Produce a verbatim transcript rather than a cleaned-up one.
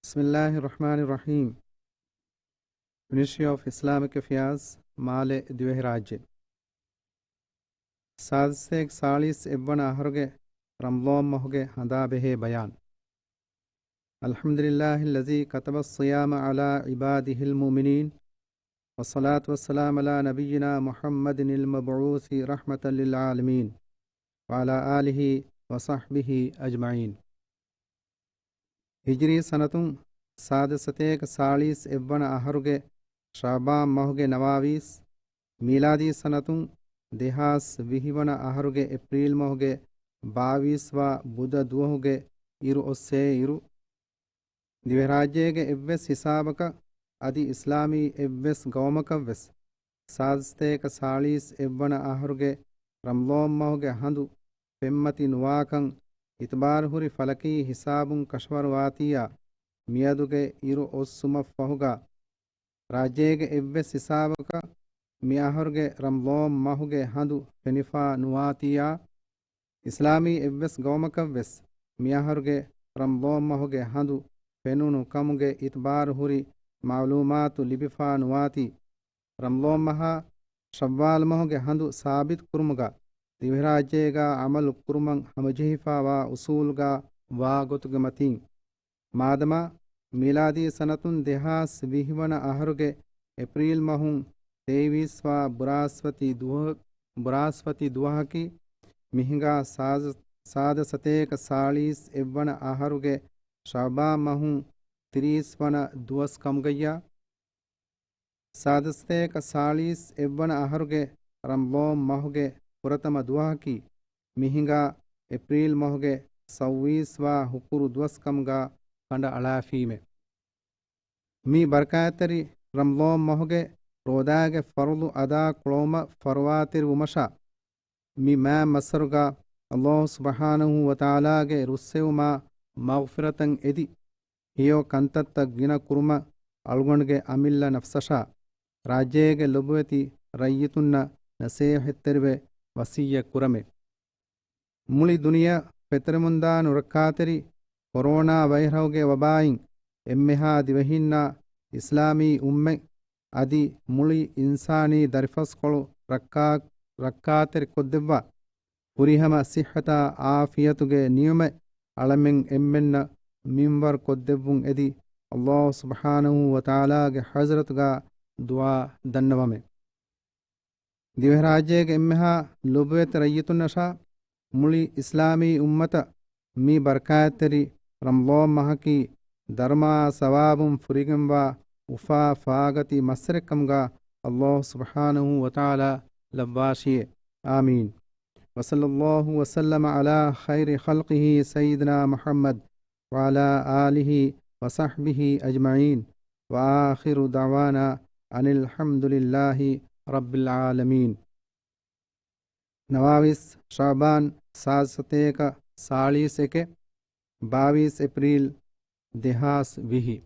ބިސްމިއްލާހި ރަޙްމާނި ރަޙީމް. މިނިސްޓްރީ އޮފް އިސްލާމިކް އެފެއާޒް، މާލެ ދިވެހިރާއްޖެ. ސާދަސަތޭކަ ސާޅީސް އެއްވަނަ އަހަރުގެ ރަމަޟާން މަހުގެ ހަނދާ ބެހޭ ބަޔާން. الحمد لله الذي كتب الصيام على عباده المؤمنين، والصلاة والسلام على نبينا محمد المبعوث رحمة للعالمين، وعلى آله وصحبه أجمعين. ހިޖްރީ ސަނަތުން ސާދަސަތޭކަ ސާޅީސް އެއްވަނަ އަހަރުގެ ޝަޢުބާން މަހުގެ ނަވާވީސް، މީލާދީ ސަނަތުން ދެހާސް ވިހި ވަނަ އަހަރުގެ އޭޕްރީލް މަހުގެ ބާވީސް ވާ ބުދަ ދުވަހުގެ އިރު އޮއްސޭ އިރު، ދިވެހިރާއްޖޭގެ އެއްވެސް ހިސާބަކަށް އަދި އިސްލާމީ އެއްވެސް ގައުމަކަށްވެސް ސާދަސަތޭކަ ސާޅީސް އެއްވަނަ އަހަރުގެ ރަމަޟާން މަހުގެ ހަނދު ފެންމަތި ނުވާކަން އިތުބާރު ހުރި ފަލަކީ ހިސާބުން ކަށަވަރުވާތީއާ، މިއަދުގެ އިރު އޮއްސުމަށްފަހުގާ، ރާއްޖޭގެ އެއްވެސް ހިސާބަކަށް މި އަހަރުގެ ރަމަޟާން މަހުގެ ހަނދު ފެނިފާ ނުވާތީއާ، އިސްލާމީ އެއްވެސް ގައުމަކަށްވެސް މި އަހަރުގެ ރަމަޟާން މަހުގެ ހަނދު ފެނުނު ކަމުގެ އިތުބާރު ހުރި މަޢުލޫމާތު ލިބިފާ ނުވާތީ، ރަމަޟާން މަހާ ޝައްވާލް މަހުގެ ހަނދު ސާބިތު ކުރުމުގަ ދިވެހިރާއްޖޭގާ ޢަމަލު ކުރުމަށް ހަމަޖެހިފާވާ އުސޫލުގާ ވާ ގޮތުގެ މަތީން، މާދަމާ މީލާދީ ސަނަތުން ދެހާސް ވިހި ވަނަ އަހަރުގެ އޭޕްރީލް މަހުން ތޭވީސް ވާ ބުރާސްފަތި ދުވަހަ-، ބުރާސްފަތި ދުވަހަކީ، މިހިނގާ ސާދަ-، ސާދަ ސަތޭކަ ސާޅީސް އެއްވަނަ އަހަރުގެ ޝަޢުބާން މަހުން ތިރީސް ވަނަ ދުވަސް ކަމުގައްޔާ، ސާދަ ސަތޭކަ ސާޅީސް އެއްވަނަ އަހަރުގެ ރަމަޟާން މަހުގެ ފުރަތަމަ ދުވަހަކީ، މިހިނގާ އޭޕްރީލް މަހުގެ ސައުވީސް ވާ ހުކުރު ދުވަސް ކަމުގާ ކަނޑަ އަޅާފީމެ. މި ބަރަކާތްތެރި ރަމަޟާން މަހުގެ ރޯދާގެ ފަރުޟު އަދާ ކުޅައުމަށް ފަރުވާތެރިވުމަށާ، މި މާތް މައްސަރުގާ ﷲ ސުބްޙާނަހޫ ވަތަޢާލާގެ ރުއްސެވުމާ މަޣްފިރަތަށް އެދި، ހެޔޮ ކަންތައްތައް ގިނަ ކުރުމަށް އަޅުގަނޑުގެ އަމިއްލަ ނަފްސަށާ، ރާއްޖޭގެ ލޮބުވެތި ރައްޔިތުންނަށް ނަސޭހަތްތެރިވެ ވަސިއްޔަތް ކުރަމެ. މުޅި ދުނިޔެ ފެތުރެމުންދާ ނުރައްކާތެރި ކޮރޯނާ ވައިރަހުގެ ވަބާއިން އެންމެހާ ދިވެހީންނާ އިސްލާމީ އުއްމަތް އަދި މުޅި އިންސާނީ ދަރިފަސްކޮޅު ރައްކާ-، ރައްކާތެރި ކޮށްދެއްވާ، ފުރިހަމަ ޞިއްޙަތާ ޢާފިޔަތުގެ ނިޢުމަތް އަޅަމެން އެންމެންނަށް މިންވަރު ކޮށްދެއްވުން އެދި، ﷲ ސުބްޙާނަހޫ ވަތަޢާލާގެ ޙަޟްރަތުގާ ދުޢާ ދަންނަވަމެ. ދިވެހިރާއްޖޭގެ އެންމެހާ ލޮބުވެތި ރައްޔިތުންނަށާ މުޅި އިސްލާމީ އުއްމަތަށް މި ބަރަކާތްތެރި ރަމަޟާން މަހަކީ ދަރުމައާ ސަވާބުން ފުރިގެންވާ އުފާ ފާގަތި މައްސަރެއްކަމުގާ ﷲ ސުބްޙާނަހޫ ވަތަޢާލާ ލައްވާށިއޭ. އާމީން. وصلى الله وسلم على خير خلقه سيدنا محمد وعلى آله وصحبه أجمعين. وآخر دعوانا أن الحمد لله رب العالمين. ނަވާވީސް ޝަޢުބާން ސާދަ ސަތޭކަ ސާޅީސް އެކެއް، ބާވީސް އޭޕްރީލް ދެހާސް ވިހި.